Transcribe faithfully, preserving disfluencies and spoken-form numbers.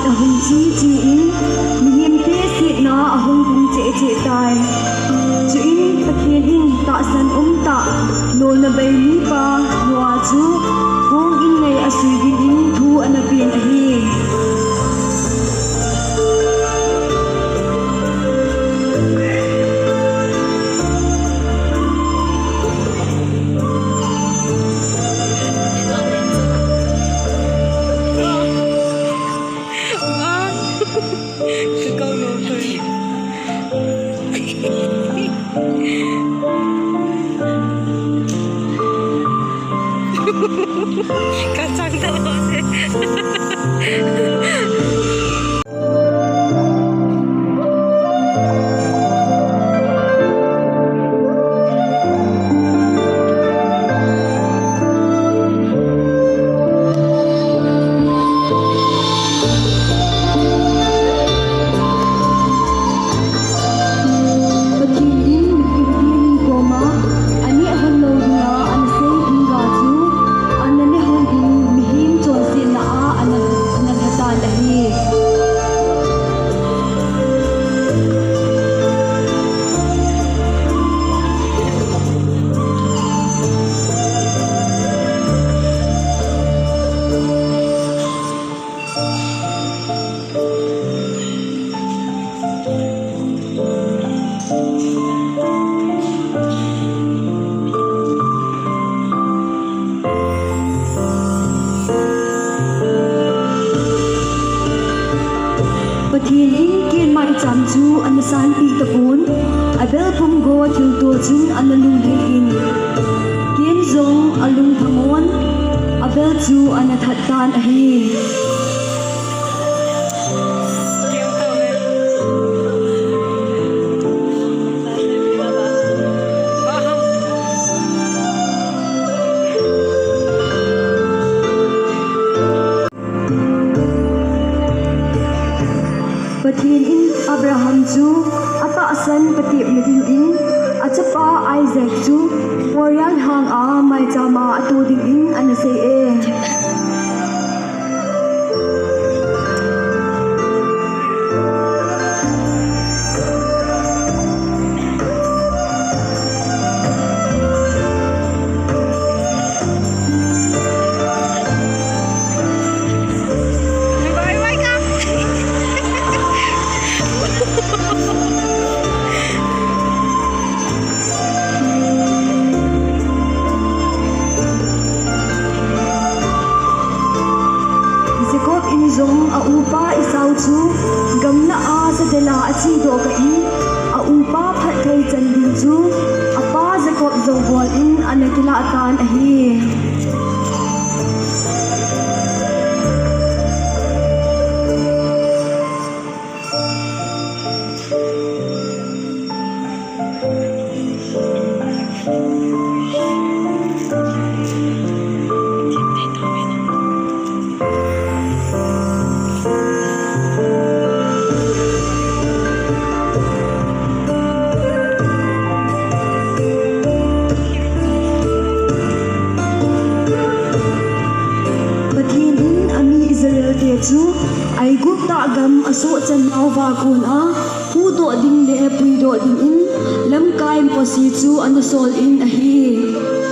Ahung chi chi in, mihemte setna ahung pung cheh cheh tai. Chuin Pathen in tahsan umtah, nolna bei mipa Noah chu hong in ngai asui dingin thu ana pen ahi. Kacang tau. Pathen in mihemte ni koma aneh hon lou dinga ana sei dinga chu ana neh hon in mihem chonsetna a ana, ana lha tan ahi. Pathen in Kain maicham chu ana sanpeh tapon, Abel pumgo thilto chun ana lunglhai in, Kain jong alung thangon, Abel chu ana that tan ahi. Pathen in Abraham chu atahsan patepna dingin, achapa Isaac chu Moriah lhang a maicham a ato dingin ana sei e. Jacob in jong a upa Esau chu gamna a sadel a achedoh kah in, a upa phatthei chan ding chu apa Jacob jou bol in ana kilah tan ahi. Pathen in ami Israel te chu Aigupta gam asohchan nauva kon a huhdoh ding le puidoh dingin lamkai posi chu ana sol in ahi.